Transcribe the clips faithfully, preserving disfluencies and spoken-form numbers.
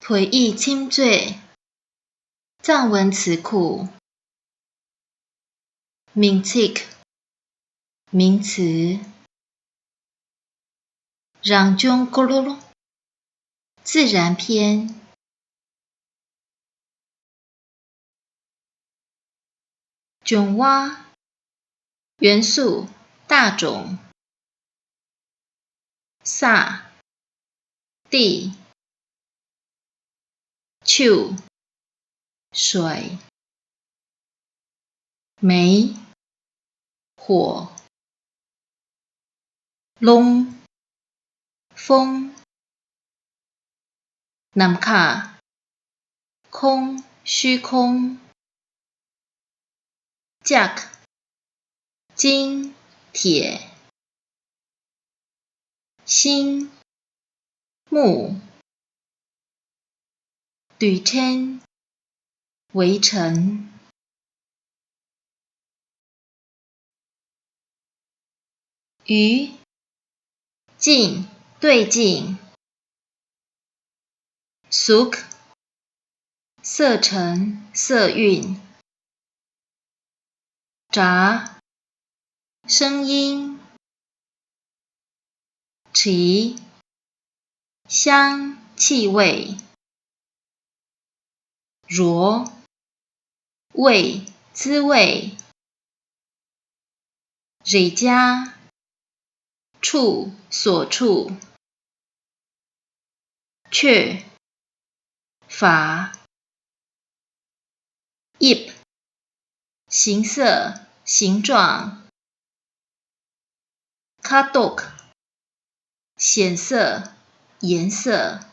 བོད་ཡིག་མཚམས་གཅོད། 藏文词库。 མིང་ཚིག 名词。 རང་བྱུང་སྐོར། 自然篇。 བྱུང་བ། 元素，大种。 ས། 地。 ཆུ། 水。 མེ། 火。 རླུང་། 风。 ནམ་མཁའ། 空，虚空。 ལྕགས། 金、铁。 ཤིང་། 木。 དུས་དྲན། 围城。 ཡུལ། 近，对近。 གཟུགས། 色沉，色韵。 སྒྲ། 声音。 དྲི། 香，气味。 རོ། 味，滋味。 རེག་བྱ། 触，所触。 ཆོས། 法。 དབྱིབས། 形色，形状。 ཁ་དོག། 显色，颜色。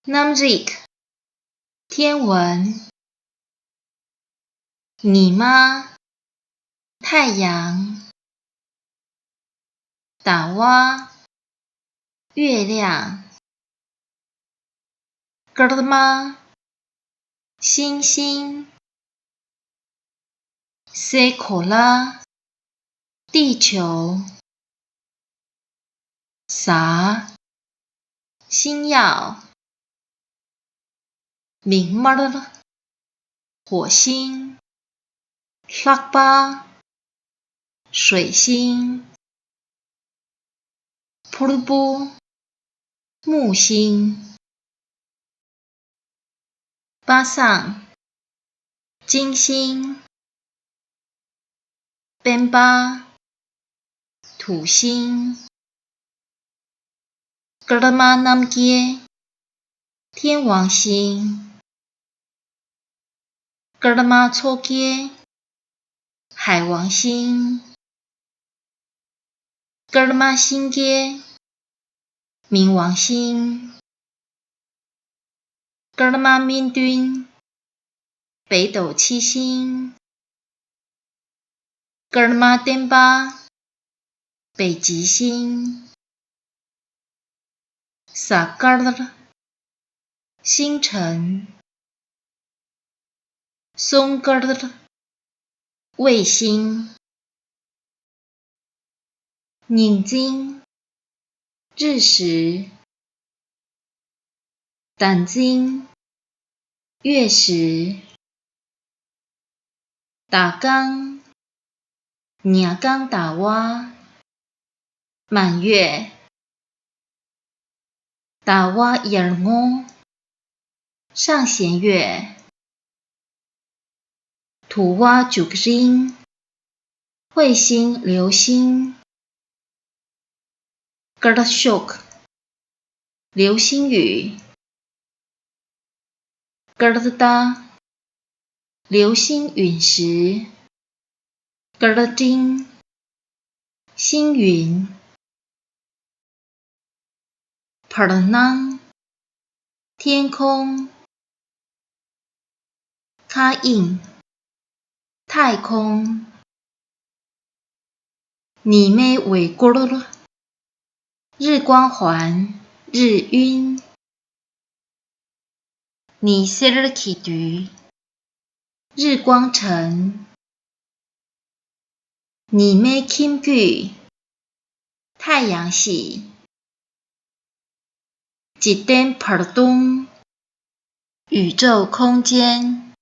གནམ་རིག། 天文。 ཉི་མ། 太阳。 ཟླ་བ། 月亮。 སྐར་མ། 星星。 སའི་གོ་ལ། 地球。 ཟ། 星耀。 མིག་དམར། 火星。 ལྷགས་པ། 水星。 ཕུར་བུ། 木星。 པ་སངས། 金星。 སྤེན་པ། 土星。 སྐར་མ་གནམ་སྐྱེས། 天王星。 སྐར་མ་མཚོ་སྐྱེས། 海王星。 སྐར་མ་ཤིང་སྐྱེས། 冥王星。 སྐར་མ་སྨིན་དོན། 北斗七星。 སྐར་མ་བརྟན་པ། 北极星。 གཟའ་སྐར། 星辰。 གསུང་སྐར། 卫星。 ཉིན་རྩིས། 日食。 ཟླ་རྩིས། 月食。 ཟླ་རྐང་། 年间ཟླ་བ། 满月。 ཟླ་བ་ཡར་ངོ། 上弦月。 དུ་བ་འཇུག་རིང་། 彗星、流星。 སྐར་གཤོག། 流星雨。 སྐར་རྟ། 流星陨石。 སྐར་སྤྲིན། 星云。 བར་སྣང་། 天空。 མཁའ་དབྱིངས། 太空。 ཉི་མའི་འོད་སྐོར། 日光环、日晕。 ཉི་ཟེར་གྱི་རྡུལ། 日光尘。 ཉི་མའི་ཁྱིམ་རྒྱུད། 太阳系。འཇིག་རྟེན་བར་སྟོང་། 宇宙空间。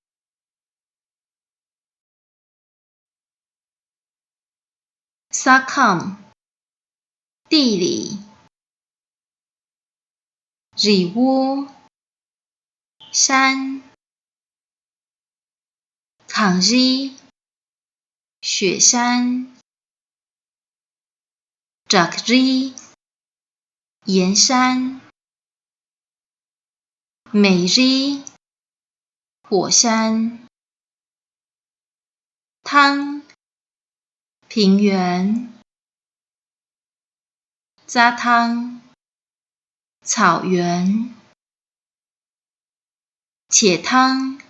ས་ཁམས། 地理。 རི་བོ། 山。 གངས་རི། 雪山。 བྲག་རི། 岩山。 མེ་རི། 火山。 ཐང་། 平原。 རྩྭ་ཐང་། 草原。 བྱེ་ཐང་།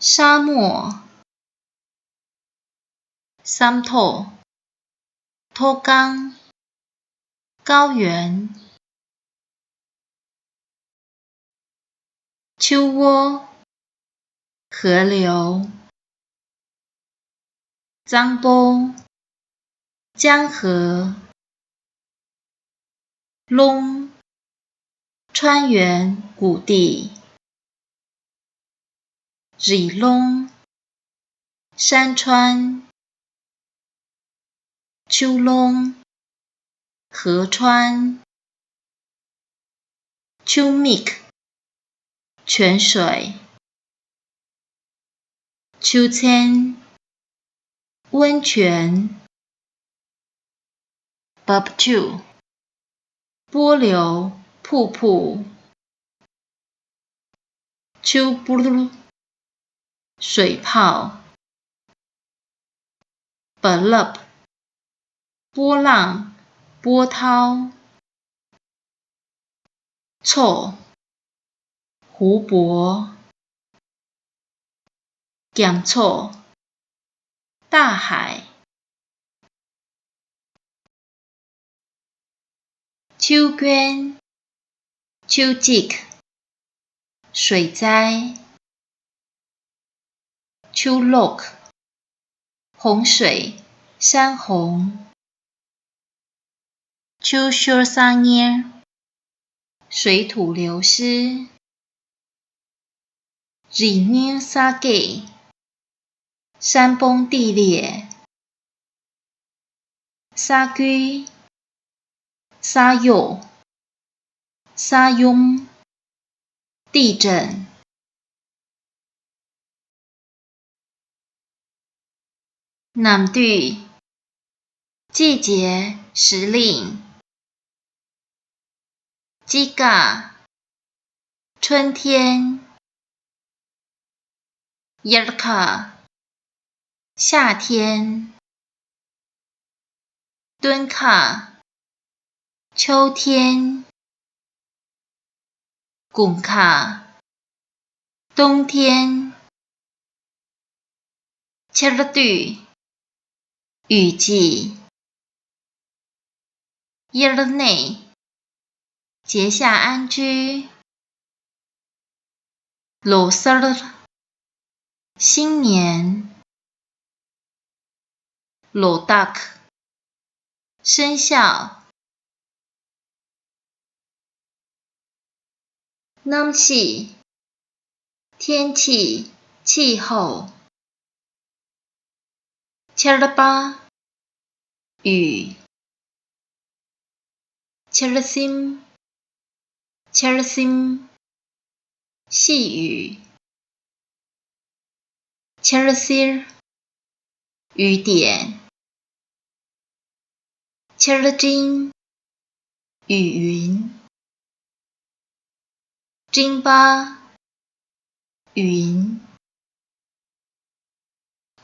沙漠。 ས་མཐོ། མཐོ་སྒང་། 高原。 ཆུ་བོ། 河流。 གཙང་པོ། 江河。 ཀླུང་། 川原谷地。 རི་ཀླུང་། 山川。 ཆུ་ཀླུང་། 河川。 ཆུ་མིག། 泉水。 ཆུ་ཚན། 温泉。 འབབ་ཆུ། 波流、瀑布。 ཆུ་སྤུར། 水泡。 རྦ་རླབས། 波浪、波涛。 མཚོ། 湖泊。 རྒྱ་མཚོ། 大海。 ཆུ་རྐྱེན། ཆུ་གཅིག། 水灾。 ཆུ་ལོག། 洪水、山洪。 ཆུ་ཤོར་ས་གཉེར། 水土流失。 རི་གཉན་ས་གས། 山崩地裂。 ས་ཁུལ། 沙漠། 沙漠。 地震。 ནམ་དུས། 季节、时令。 དཔྱིད་ཀ། 春天。 དབྱར་ཁ། 夏天。 སྟོན་ཁ། 秋天。 དགུན་ཁ། 冬天。 ཆར་དུས། 雨季。 དབྱར་གནས། 节下安居。 ལོ་གསར། 新年。 ལོ་རྟགས། 生肖。 གནམ་གཤིས། 天气、气候。 ཆར་པ། 雨。 ཆར་ཟིམ། ཆར་ཟིམ། 细雨。 ཆར་སིལ། 雨点。 ཆར་སྤྲིན། 雨云。 སྤྲིན་པ། 云。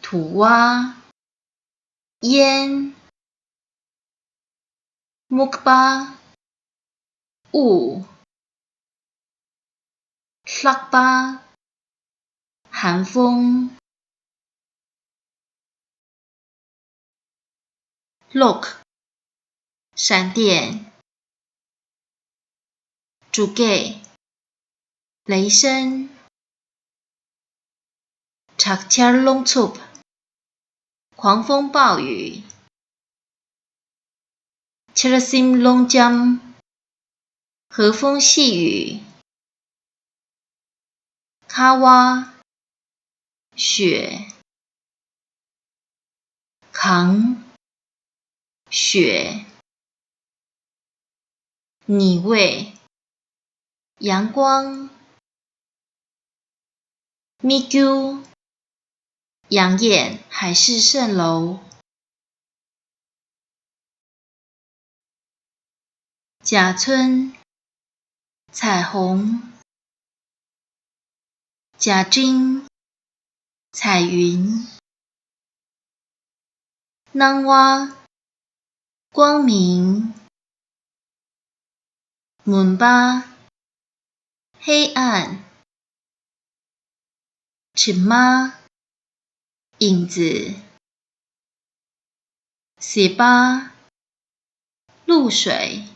དུ་བ། 烟。 སྨུག་པ། 雾。 ལྷགས་པ། 寒风。 གློག། 闪电。 འབྲུག་སྐད། 雷声。 དྲག་ཆར་རླུང་འཚུབ། 狂风暴雨。 ཆར་ཟིམ་རླུང་འཇམ། 和风细雨。卡哇，雪。扛，雪。你喂，阳光。咪啾，杨艳海市蜃楼。甲春，彩虹。甲金，彩云。南瓜，光明。门巴，黑暗。荨麻，影子。西巴，露水。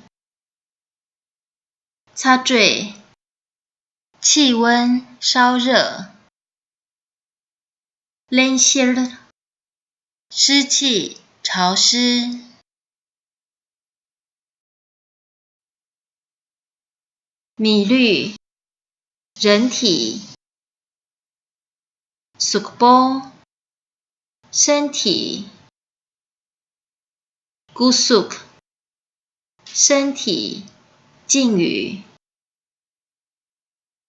擦坠，气温稍热。冷心儿，湿气潮湿。米绿，人体。Sukpo，身体。Kusuk，身体。敬语。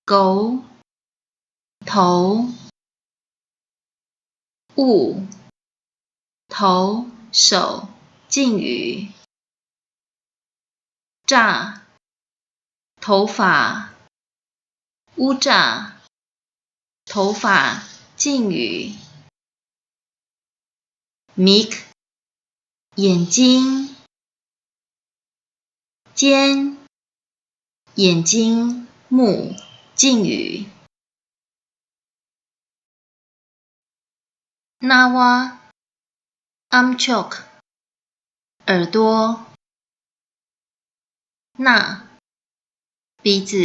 Go，头。U，头、手。敬语。炸，头发。Uca，头发。敬语。Mik，眼睛。尖，眼睛。目。敬语。Nawa， Amchok， 耳朵。Na， 鼻子。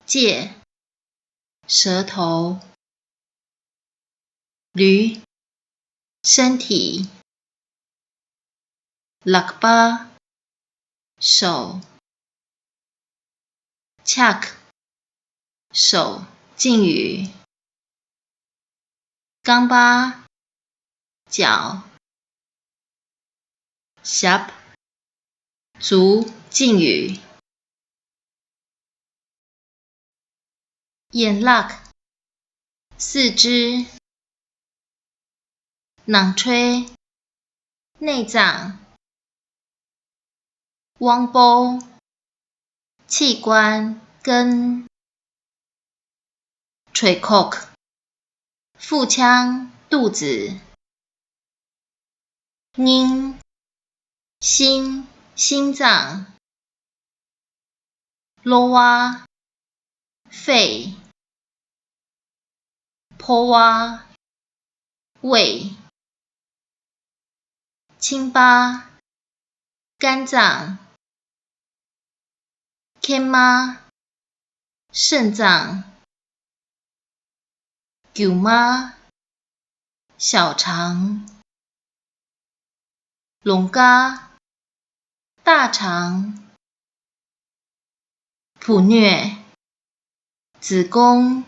Cie， 舌头。Lü， 身体。Lakpa， 手。Chak， 手。敬语。Kangpa， 脚。Sap， 足。敬语。Yenlak， 四肢。Nangchwe， 内脏。Wangpo， 器官。根。Chwekok， 腹腔、肚子。Ning， 心、心脏。Lowa， 肺。Powa， 胃。Chingpa， 肝脏。Kema， 肾脏。Gyuma， 小肠。Longka， 大肠。Punye， 子宫。